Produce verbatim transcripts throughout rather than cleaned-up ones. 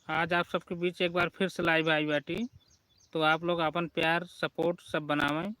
आज आप सबके बीच एक बार फिर से live आई बाटी, तो आप लोग आपन प्यार support सब बनावें।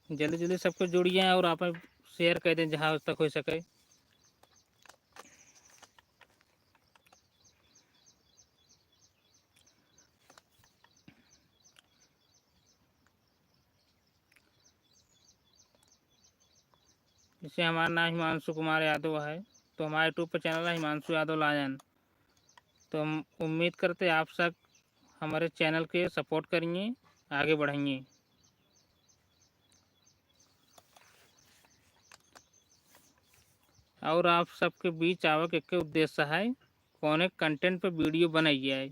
जल्दी जल्दी सबके जुड़िए और आप share कर दें जहाँ तक हो सके। जैसे हमारा नाम हिमांशु कुमार यादव है, तो हमारे YouTube पे channel है हिमांशु यादव लायन। तो हम उम्मीद करते आप सब हमारे channel के support करेंगे, आगे बढ़ेंगे। और आप सबके बीच आवे के, के उद्देश्य है, कौने content पे video बनाई जाए।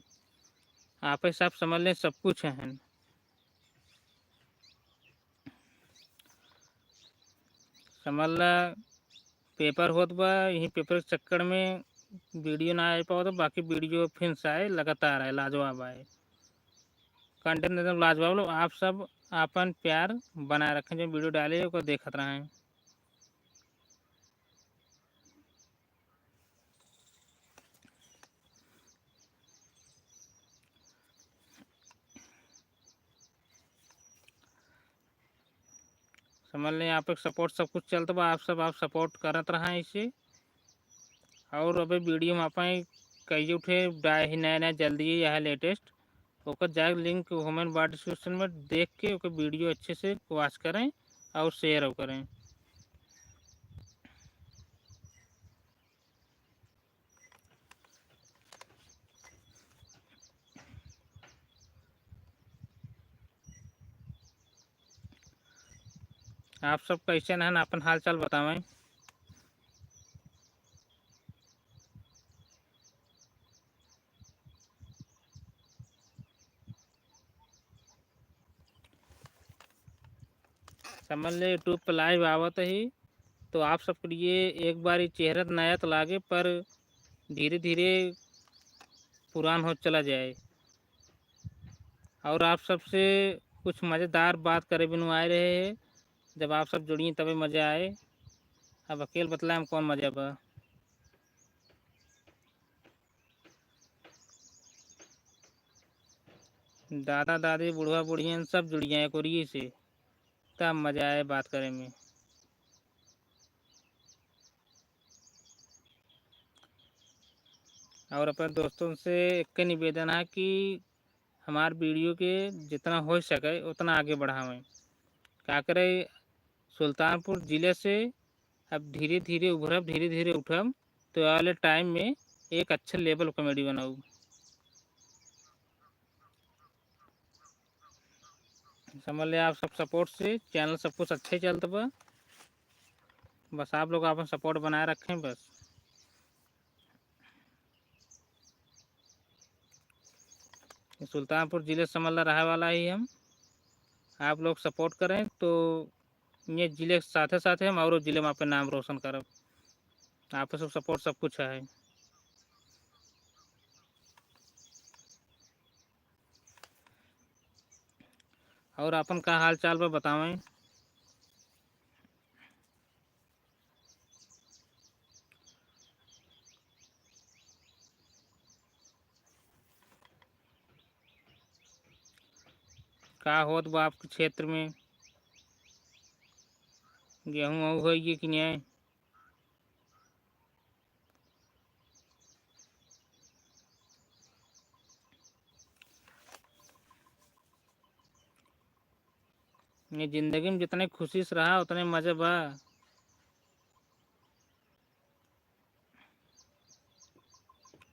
आप सब समझ लें, सब कुछ है। समझ ला, paper होत बा, यही paper के चक्कर में video ना आ पावत, बाकी video फिर से आए, लगातार आए, लाजवाब आए। Content एकदम लाजवाब लोग, आप सब आपन प्यार बनाए रखें, जो video डाले ओकर देखत रहें। समझ लें, आप एक support सब कुछ चलत बा, आप सब, आप support करत रहें इसे। और अबे video में आप कई उठे डाए ही नया नया जल्दी ही है latest, ओकर जाके link हमें बा description में, देख के ओकर video अच्छे से watch करें और share करें। आप सब कैसे हैं, अपन हाल चाल बतावें। समझ ले, YouTube पे live आवत ही, तो आप सबके लिए एक बार ये चेहरा तो नया तो लागे, पर धीरे धीरे पुरान होत चला जाए। और आप सबसे कुछ मज़ेदार बात करे बिनु आए रहे हैं, जब आप सब जुड़िए तबे मज़ा आए। अब अकेल बतलाए में कौन मज़ा बा। दादा दादी, बुढ़वा बुढ़ियन सब जुड़ जाए कुरिये से, तब मज़ा आए बात करे में। और अपने दोस्तों से एक निवेदन है कि हमार video के जितना हो सके उतना आगे बढ़ावें। का करे, सुल्तानपुर ज़िले से अब धीरे धीरे उभरब, धीरे धीरे उठब, तो आवे वाले time में एक अच्छा level comedy बनाऊ। समझ ले, आप सब support से channel सब कुछ अच्छा ही चलत बा, बस आप लोग अपन support बनाए रखें बस। सुल्तानपुर ज़िले से समझ ला रहे वाला ही हम, आप लोग support करें तो ये ज़िले के साथे साथे हम और ज़िले में आपके नाम रोशन करब। आप सब support सब कुछ है। और अपन का हाल चाल बा बतावें। का होत बा आपके क्षेत्र में? गेहूँ वहूँ होइए कि नहीं? ये जिंदगी में जितने खुशी से रहा उतने मजे बा।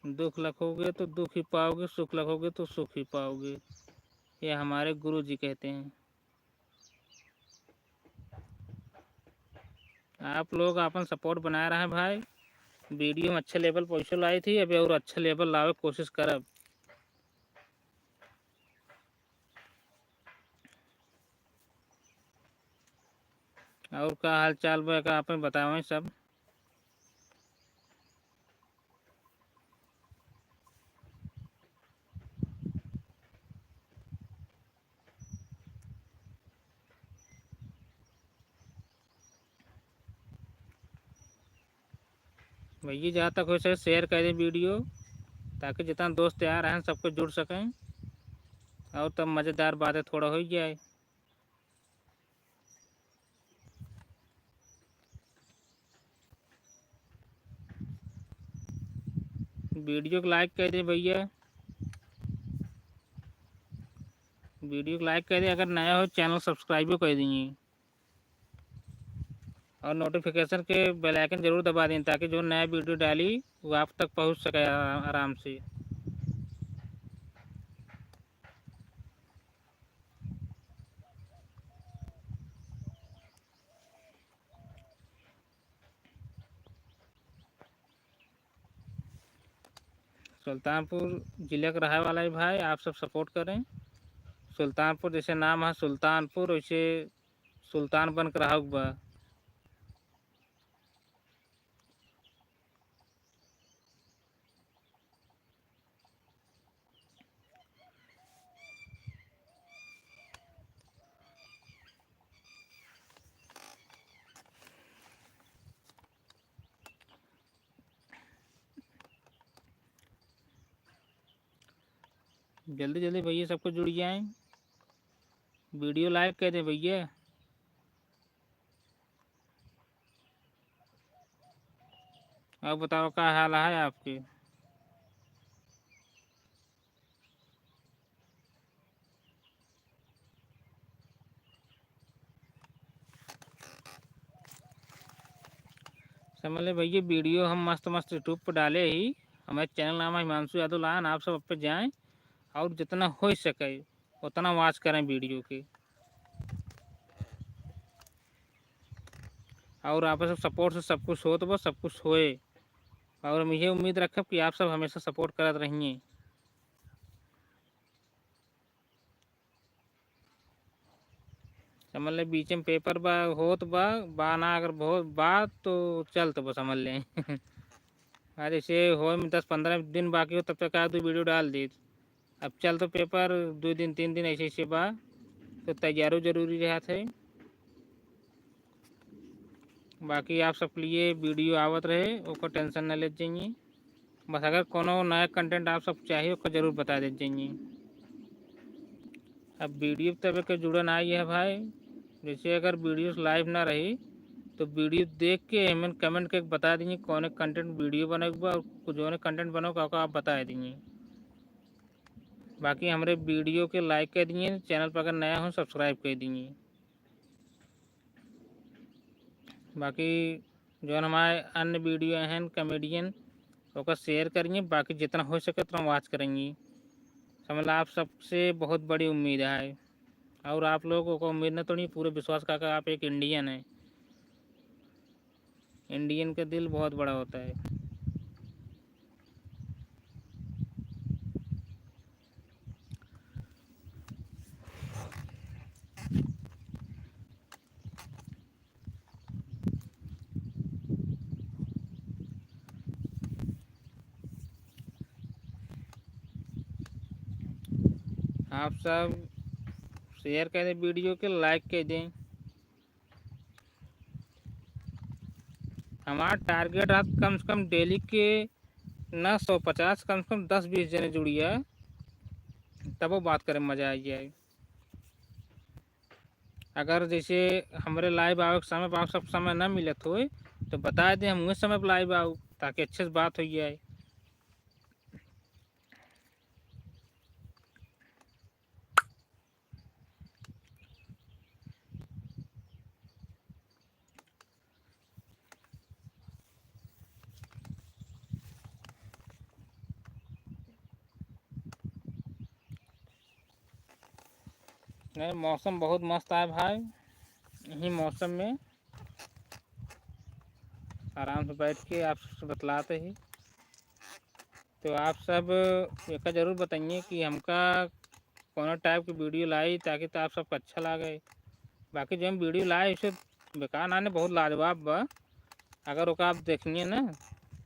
दुख लखोगे तो दुख ही पाओगे, सुख लखोगे तो सुख ही पाओगे, ये हमारे गुरु जी कहते हैं। आप लोग अपन support बनाए रहें भाई। Video में अच्छे level पहुँचो लाई थी, अभी और अच्छे level लावे कोशिश करब। और का हाल चाल बा, का आपन बतावें सब। भैया, जहाँ तक होइ सके share कइ दें video, ताकि जितना दोस्त यार हैं सबको जुड़ सकें और तब मज़ेदार बातें थोड़ा होइ जाए। Video को like कइ दें भैया, video को like कइ दें। अगर नया हो, channel subscribe भी कइ दीजिए और notification के bell icon जरूर दबा दें, ताकि जो नया video डाली वो आप तक पहुँच सके आ-, आराम से। सुल्तानपुर जिले के रहे वाला है भाई, आप सब support करें। सुल्तानपुर जैसे नाम है सुल्तानपुर, वैसे सुल्तान बन के रहा बा। जल्दी जल्दी भैया सबको जुड़ जाएं, video like कइ दें भैया। और बताओ, का हाल है आपके? समझ ले भैया, video हम मस्त मस्त YouTube पर डाले ही। हमारे channel नाम है हिमांशु यादव लान। आप सब पे जाएं और जितना हो सके उतना watch करें video के। और आप सब support से सब कुछ होत बा, सब कुछ होए। और हम ये उम्मीद रखब कि आप सब हमेशा support करत रहिए। समझ ले, बीच में paper बा, होत बा, बा ना, अगर बहुत बा तो चलत बा, समझ ले। आज जैसे होए में दस पन्द्रह दिन बाकी हो, तब तक आज दो video डाल दी। अब चलत paper दो दिन, तीन दिन ऐसे ऐसे बा, तो तैयारो जरूरी रहत है। बाकी आप सबके लिए video आवत रहे, ओकर tension न लेत जाइए। बस अगर कोनो नया content आप सब चाहिए, ओकर जरूर बता देत जाइए। अब video तब के जुड़न आई है भाई, जैसे अगर video live ना रही तो video देख के एमन comment के बता दीजिए कौन content video बने के बा, और कुछ जौन content बने का, का आप बता दीजिए। बाकी हमरे video के like कर दीजिए, channel पर अगर नया हो subscribe कर दीजिए। बाकी जौन हमारे अन्य video हैं comedian, ओकर share करिए, बाकी जितना हो सके उतना watch करेंगे। समझ ला, आप सबसे बहुत बड़ी उम्मीद है, और आप लोगों को उम्मीद न तोड़िए, पूरे विश्वास का, का आप एक Indian हैं। Indian का दिल बहुत बड़ा होता है। आप सब share कर दें, video के like कर दें। हमार target रहत कम से कम daily के ना सौ पचास, कम से कम दस बीस जने जुड़िया, तब वो बात करे में मजा आ जाए। अगर जैसे हमरे live आवे के समय पर आप सब समय ना मिलत होए, तो बता दें, हम उहे समय पर live आऊ, ताकि अच्छे से बात हो जाए। नहीं, मौसम बहुत मस्त आए भाई। यही मौसम में आराम से बैठ के आप सबसे बतलाते ही। तो आप सब एका जरूर बताइए कि हमका कौनो type के video लाई, ताकि तो आप सबका अच्छा लागे। बाकी जो हम video लाए, उसे बेकार ना ने, बहुत लाजवाब बा। अगर ओका आप देखिए ना,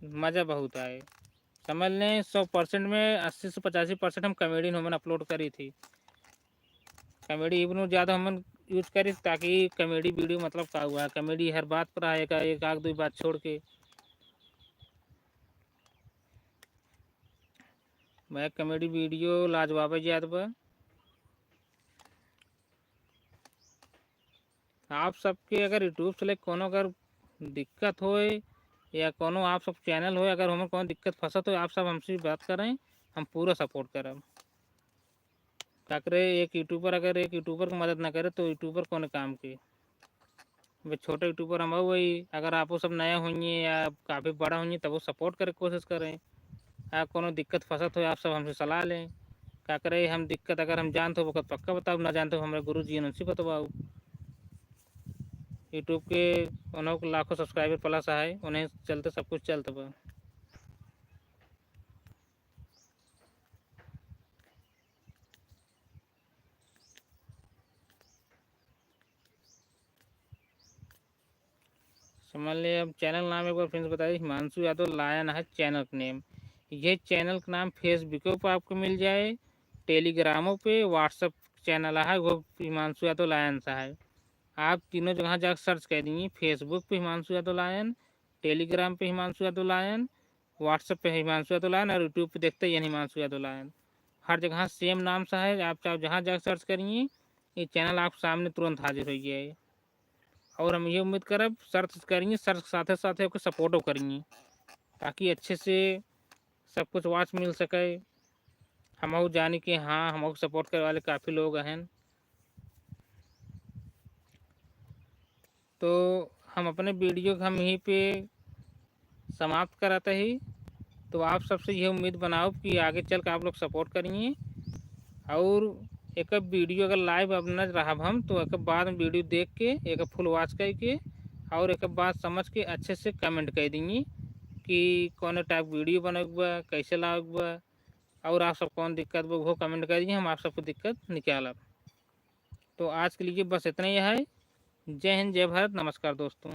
मज़ा बहुत आए। समझ लें, सौ percent में अस्सी से पचासी percent हम comedy हमन upload करी थी। Comedy even ज़्यादा हमन use करी, ताकि comedy video मतलब का हुआ, comedy हर बात पर आए, एक, एक आध दो बात छोड़ के। मैं comedy video लाजवाबे जात बा। आप सबके अगर YouTube से लेके कोनो अगर दिक्कत होए या कोनो आप सब channel होए, अगर हमें कोनो दिक्कत फंसत होए, आप सब हमसे बात करें, हम पूरा support करब। का करे, एक YouTuber अगर एक YouTuber की मदद ना करे तो YouTuber कौन काम के? अब छोटे YouTuber हम वही, अगर आप वो सब नया होइए या काफ़ी बड़ा होइए तब वो support करे के कोशिश करें। आ कोनो दिक्कत फंसत हो आप सब हमसे सलाह लें। का करे, हम दिक्कत अगर हम जानत हो ओकर पक्का बताओ, ना जानत हो हमरे गुरु जी उनसे बतवाओ। YouTube के उन्हों लाखों subscriber plus है, उन्हें चलते सब कुछ चलत बा। समझ ले, अब channel नाम एक बार फिर से बताइए, हिमांशु यादव लायन है channel का name। ये channel का नाम Facebook पर आपको मिल जाए, Telegram पे, WhatsApp channel है वो हिमांशु यादव लायन सा है। आप तीनों जगह जाकर search कर दीजिए, Facebook पे हिमांशु यादव लायन, Telegram पे हिमांशु यादव लायन, WhatsApp पे हिमांशु यादव लायन और YouTube पे देखते ही हिमांशु यादव लायन। हर जगह same नाम सा है, आप चाहो जहाँ जाकर search करिए, ये channel आप सामने तुरंत हाजिर हो जाए। और हम ये उम्मीद करब search करिए, search के साथे साथे ओके support करिए, ताकि अच्छे से सब कुछ watch मिल सके। हम जानी कि हाँ, हम support करे वाले काफ़ी लोग हैं। तो हम अपने video के हम यहीं पे समाप्त करत ही। तो आप सबसे ये उम्मीद बनाओ कि आगे चल के आप लोग support करिए। और एक video अगर live अब न रहब हम, तो एक बाद में video देख के, एक full watch करके और एक बात समझ के अच्छे से comment कर दीजिए कि कौन type video बनावे के बा, कैसे लावे के बा, और आप सब कौन दिक्कत बा, वो comment कर दीजिए, हम आप सबको दिक्कत निकालब। तो आज के लिए बस इतना ही है। जय हिंद, जय भारत, नमस्कार दोस्तों।